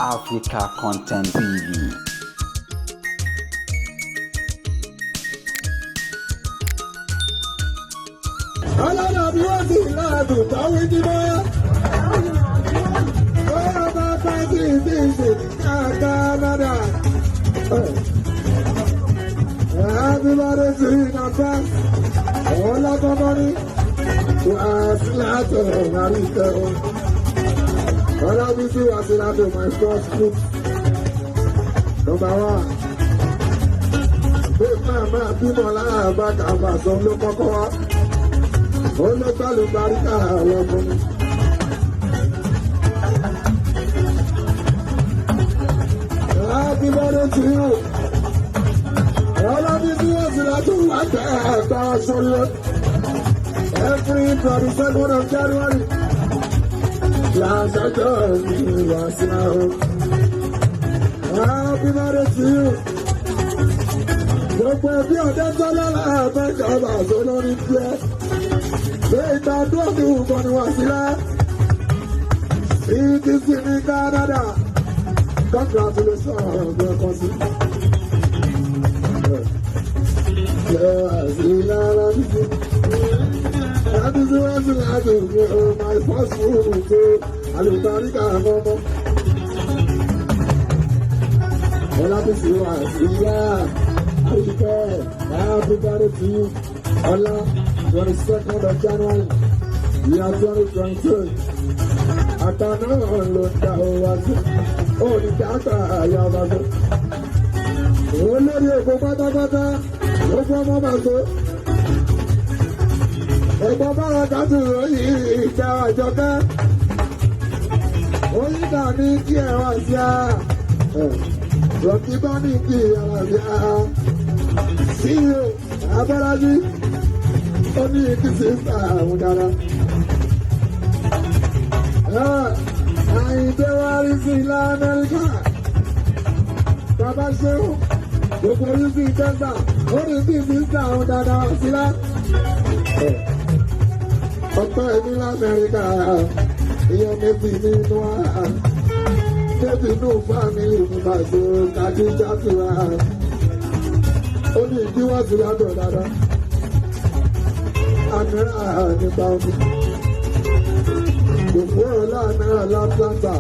Africa Content TV. Ọlọ́dà bí wọ́n sì láàdùn táwọn jí bọ́yá. Bọ́yá bá bá sí ìdíje Canada. Everybody to in advance. Ọlọ́kọ́kọ́ ní wàásìlátọ̀ àríkẹ́ o. Ọlábísí wàásìlátọ̀ my first book. Number one. Pé máa máa bímọ láàbá kàbàtàn ló kọ́kọ́ wá olùgbàlùbáríkà lọkùnrin. Happy birthday to you. Ọlọ́bí tí wọ́n ti láti wá tẹ̀ ẹ̀ka sọ́lọ́. Every 22nd of January. Lásọjọ́ mi wá sí àwọn. Happy birthday to you. Gbogbo ẹbí ọ̀dẹ́ tọ́lá làbẹ́jọba àzọ́ lórí pẹ́. Ìgbàdúrà kan ni wà sílẹ̀. CTC ní Canada. Congratulations ọ̀gbìn kan sí. Láti wá sí láti ògbìn my first food tó àlùbáríkà mọ́mọ́. Ọlábísí wà sí yá. Àyíkẹ́ happy birthday to you. Ọlá. 22nd of January, year 2022. Àtàná ló ń da owó sí. Olùdáta àyà ọba sí. Olórí èkó pátápátá, gbogbo ọmọ bá so. Ẹ̀gbọ́n bára kájú yìí ìjà àjọkẹ́. Oníkà ní kí ẹ wá sí á. Rọ̀kì bá ní kí ẹ wá sí á. CEO Abọ́lájí ó ní kí sísá àwọn dára. Àyìndé wá rí sí ilá Amẹ́ríkà. Bàbá ṣéwù, gbogbo orí sí Tẹ́sà, ó ní kí sísá àwọn dára sílá. Ọ̀pẹ́ ní l'Amẹ́ríkà, ìyẹn méjì nínú wa. Méjì nínú fámìlì mi bàjẹ́ Kàdíjà tiwa. Ó ní kí wọ́n ti yàtọ̀ dáadáa àmìrà nípa omi. Gbogbo ọ̀la àmìrà lápláta.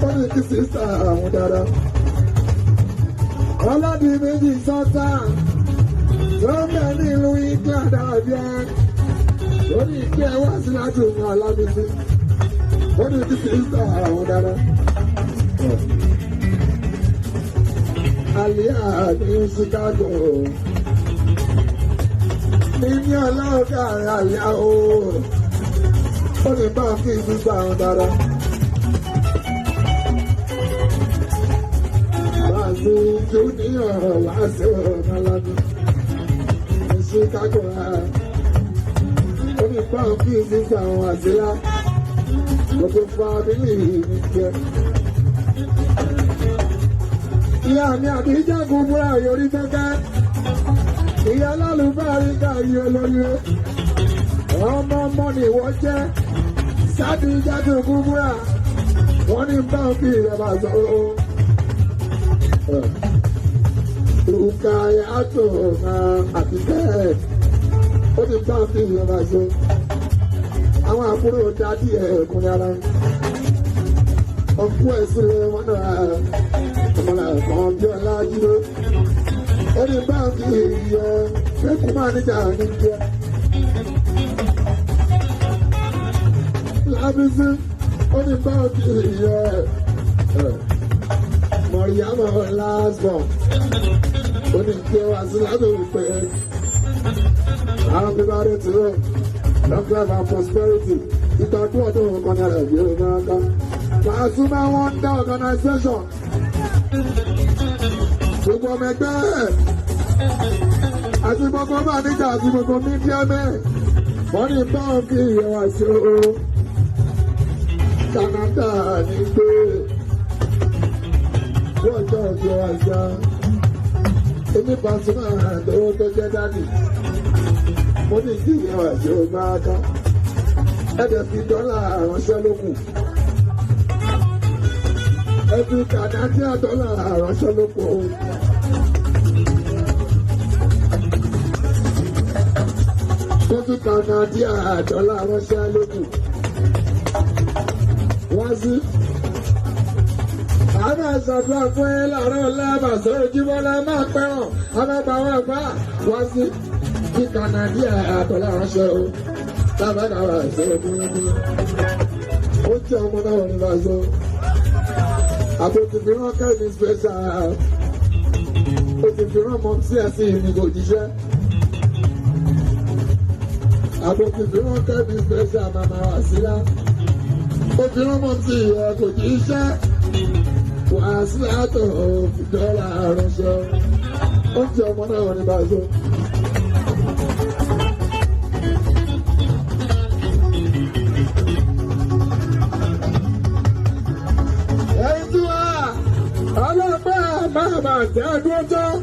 Ó ní kí sísá àwọn dára. Ọlọ́dì méjì sọ́tà. Tó ń bẹ nílùú England àbíẹ́. Ó ní kí ẹ wá sí láti òun alábísí. Ó ní kí sísá àwọn dára. Àlíyá ní Chicago ní ọlọ́ọ̀gá àyà o ó ní bá kí gbígbà wọn dára. Báàsì Júníọ̀ wá sí ọ̀nàlábí ní Chicago rẹ̀. Ó ní bá kí gbígbà wọn àsílá. Gbogbo fámìlì mi jẹ. Ìyá mi àdíjà gbogbo àyòrí tẹ́tẹ́ ìyá lálùbáríkà yìí olóyè ọmọ ọmọ ni wọ́n jẹ́ sábì jáde kúbúrà wọ́n ní báńkì rẹ̀ bá sọ ó. Rúkà yàtọ̀ àti bẹ́ẹ̀ ó ní báńkì rẹ̀ bá sọ. Àwọn àbúrò dádì ẹ̀kúnlẹ̀ ara ọkú ẹ̀ sílẹ̀ wọn náà ọmọlá kan bí ọlá jíde ẹni báńkì yẹ ẹkùn máa níjà ní jẹ. Lábísí ó ní báńkì yẹ Mọ̀ríyámọ̀ lásbọ̀n ó ní kí wá sí lábẹ́ ìpè. Happy birthday to you, long life and prosperity. Ìtọ́jú ọdún kan náírà yóò máa ká. Pasuma Wonder Organization gbogbo ọmọ ẹgbẹ́ àti gbogbo máníjà àti gbogbo mídíà mẹ́ wọ́n ní báńkì ìyẹ̀wò àti o Canada ní pé wọ́n jọ ọjọ́ àṣà èmi Pasuma lówó tó jẹ́ dání mo ní kí ìyẹ̀wò àti o máa ká ẹ̀dẹ̀ fi dọ́là ránṣẹ́ lókù. Ẹ fi Canadian dollar ránṣẹ́ lóko. Kó fi Canadian dollar ránṣẹ́ lóko. Wá sí. Àwọn àṣàdúrà fún ẹ láàárọ̀ ọ̀la àbàṣọ ojúmọ́lá máa pẹ́ràn alábàáwá bá wá sí fi Canadian dollar ránṣẹ́ o. Lábàá wà sí ojúmọ́lá. Ó jẹ́ ọmọ náà ní bàṣọ. Àbòtí fi rán Kẹ́mi special. Ó ti fi rán mọ́ sí ẹ̀sìn ìrìn kò jíṣẹ́. Àbòtí fi rán Kẹ́mi special màmá Wàsílà. Ó fi rán mọ́ sí ẹ̀ kò jíṣẹ́. Wàsílà tó fi dọ́là ránṣẹ́. Ó jẹ́ ọmọ náà ní bàṣọ. Ẹ̀yin tí wá ọlọ́pàá máa máa jẹ́ dúró tán.